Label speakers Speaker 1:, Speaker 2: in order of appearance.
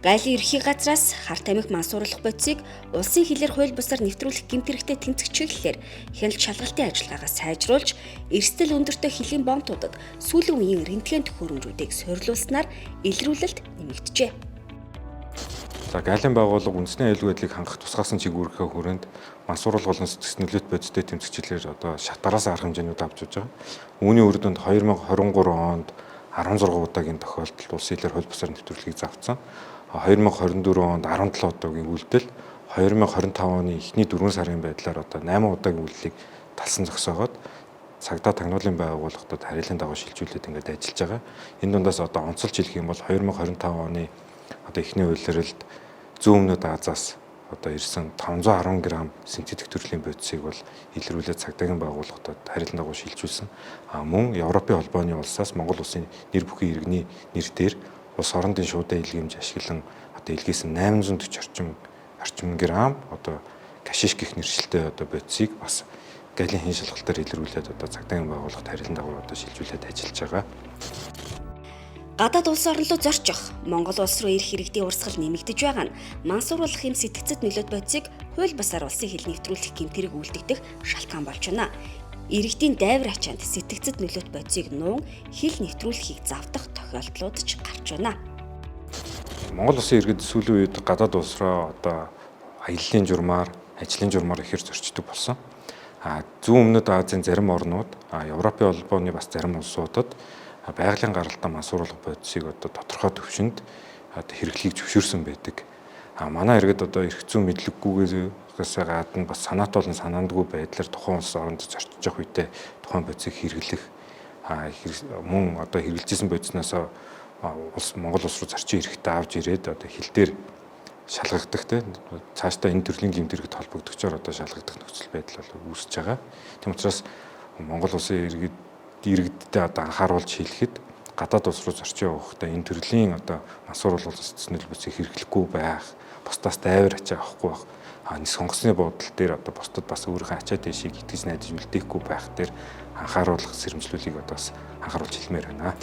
Speaker 1: Галийн ерхий газраас хар тамхи мансууруулах бодисыг улсын хилээр хууль бусаар нэвтрүүлэх гэмт хэрэгтэй тэмцэх чиглэлээр хяналт шалгалтын ажиллагаагаа сайжруулж, эрсдэл өндөртэй хөлийн бомтуудад сүүлийн үеийн рентген төхөөрөмжүүдийг суурилуулснаар илрүүлэлт нэмэгджээ.
Speaker 2: За, галийн байгууллага үндэсний аюулгүй байдлыг хангах тусгаасан чиг үүргийн хүрээнд мансууруулах болон сэтгэц нөлөөт бодистой тэмцэх чиглэлээр одоо шат дараалсан арга хэмжээнүүд авч явж байгаа. Үүний үр дүнд 2023 онд 16 удаагийн тохиолдолд улсын хилээр хууль бусаар нэвтрүүлгийг завцсан. 2024 онд 17 удаагийн үйлдэл, 2025 оны эхний 4 сарын байдлаар одоо 8 удаагийн үйлдэлийг талсан зогсоогоод цагдаа тагнуулын байгууллагатад харьяалын дагуу шилжүүлээд ингээд ажиллаж байгаа. Энэ дундаас одоо онцолж хэлэх юм бол 2025 оны одоо эхний улиралд зүүн өмнөд Азиас одоо ирсэн 510 г синтетик төрлийн бодисыг бол илрүүлээд цагдаагийн байгууллагатад харьяалын дагуу шилжүүлсэн. А мөн Европын холбооны улсаас Монгол улсын нэр бүхий иргэний нэр дээр улс орондын шуудан илгээмж ашиглан одоо илгээсэн 840 орчим грамм одоо гашиш гэх нэршилтэй одоо бодисыг бас галийн хийн шалгалтаар илрүүлээд одоо цагдаагийн байгууллагт харьяалын дагуу одоо шилжүүлээд ажиллаж байгаа.
Speaker 1: Гадаад улс орн руу зорчих, Монгол улс руу ирэх иргэдийн урсгал нэмэгдэж байгаа нь мансууруулах юм сэтгэцэд нөлөөт бодисыг хууль бусаар улсын хил нэвтрүүлэх гэмт хэрэг үлдэгдэх шалтгаан болж байна. Иргэдийн дайвар ачаанд сэтгэцэд нөлөөт бодисыг нуун хил нэвтрүүлэхийг завдах тохиолдлууд ч гарч байна.
Speaker 2: Монгол улсын иргэд сүүлийн үед гадаад улс руу одоо аяллаа журмаар, ажлын журмаар ихээр зорчдог болсон. А зүүн өмнөд Азийн зарим орнууд, Европын холбооны бас зарим улсуудад байгалийн гаралтай мансууруулах бодисыг одоо тодорхой түвшинд одоо хэрэглэхийг зөвшөөрсөн байдаг. А манай иргэд одоо эрх зүйн мэдлэггүйгээс гадна бас санаатай болон санаандгүй байдлаар тухайн улс оронд зорчиж явах үедээ тухайн бодисыг хэрэглэх, мөн одоо хэрэглэжсэн бодисноос улс Монгол улс руу зорчин ирэхдээ авч ирээд одоо хил дээр шалгагдах, те, цаашдаа энэ төрлийн гэмт хэрэгт холбогдогчоор одоо шалгагдах нөхцөл байдал бол үүсэж байгаа. Тийм учраас Монгол улсын иргэдтэй одоо анхааруулж хэлэхэд гадаад улс руу зорчин явахдаа энэ төрлийн одоо мансууруулах сэтэц бодисыг хэрэглэхгүй байх, бусдаас дайвар ачаа авахгүй байх, нис онгоцны буудал дээр одоо бусдад бас өөрийнхөө ачаа дээшийг итгэж найдаж үлдээхгүй байх дээр анхааруулах сэрэмжлүүлгийг одоо бас анхааруулж хэлмээр байна.